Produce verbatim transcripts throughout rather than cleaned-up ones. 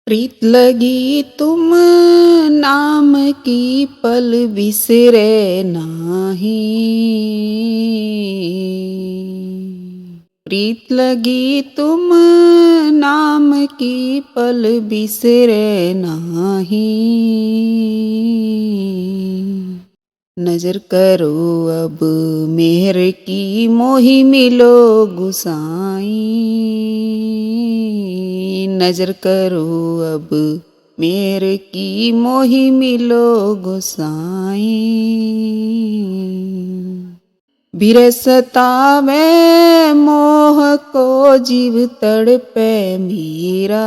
प्रीत लगी तुम नाम की पल बिसरे नाही। प्रीत लगी तुम नाम की पल बिसरे नाही। नजर करो अब मेहर की मोही मिलो गुसाई। नजर करो अब मेहर की मोही मिलो गुसाई। बिरसता वे मोह को जीव तड़पे मेरा।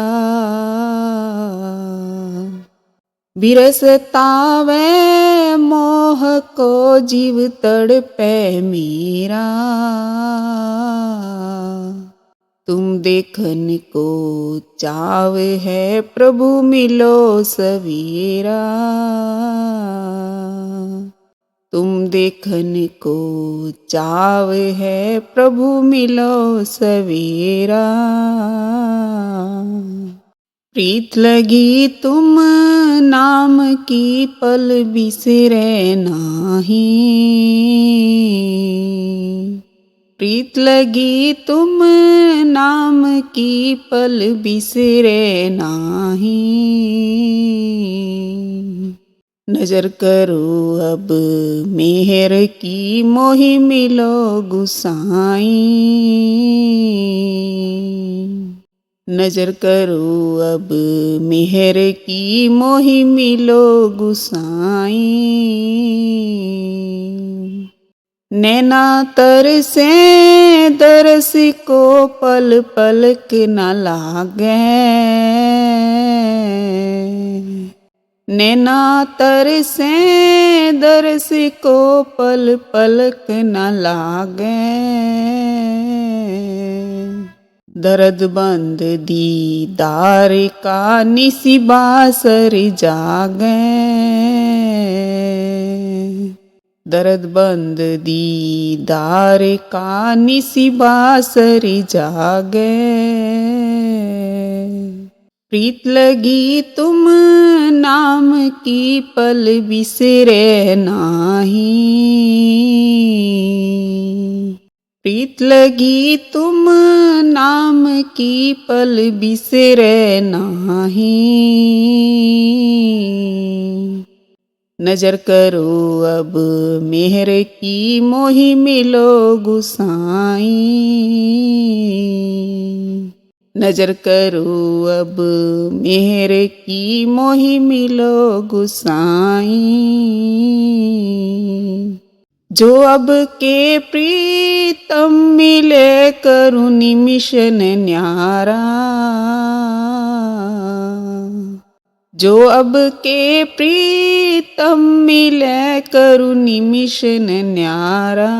बिरसता वे मोह को जीव तड़पे मेरा। तुम देखन को चाव है प्रभु मिलो सवेरा। तुम देखन को चाव है प्रभु मिलो सवेरा। प्रीत लगी तुम नाम की पल बिसरे नाही। प्रीत लगी तुम नाम की पल बिसरे नाही। नजर करो अब मेहर की मोही मिलो गुसाई। नजर करो अब मेहर की मोही मिलो गुसाई। नैना तरसे दरस को पल पलक न लागे। नैना तरसे दरस को पल पलक न लागे। दर्द बंद दीदार का निसी बासर जागे। दर्द बंद दीदार का निसी बासर जागे। प्रीत लगी तुम नाम की पल बिसरे नाही। प्रीत लगी तुम नाम की पल बिसरे नाही। नजर करो अब मेहर की मोही मिलो गुसाई। नजर करो अब मेहर की मोही मिलो गुसाई। जो अब के प्रीतम मिले करूँ निमिष ने न्यारा। जो अब के प्रीतम मिले करूँ निमिष ने न्यारा।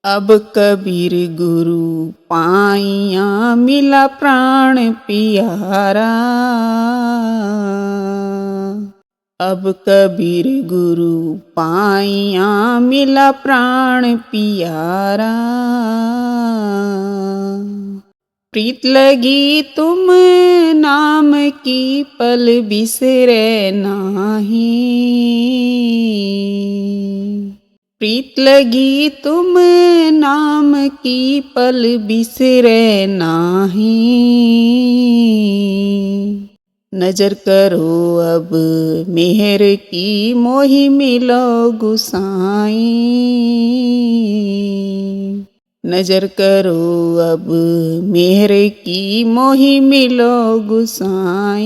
अब कबीर गुरु पाइया मिला प्राण प्यारा। अब कबीर गुरु पाइया मिला प्राण प्यारा। प्रीत लगी तुम नाम की पल बिसरे नाही। प्रीत लगी तुम नाम की पल बिसरे नाही। नजर करो अब मेहर की मोही मिलो गुसाई। नजर करो अब मेहर की मोही मिलो गुसाई।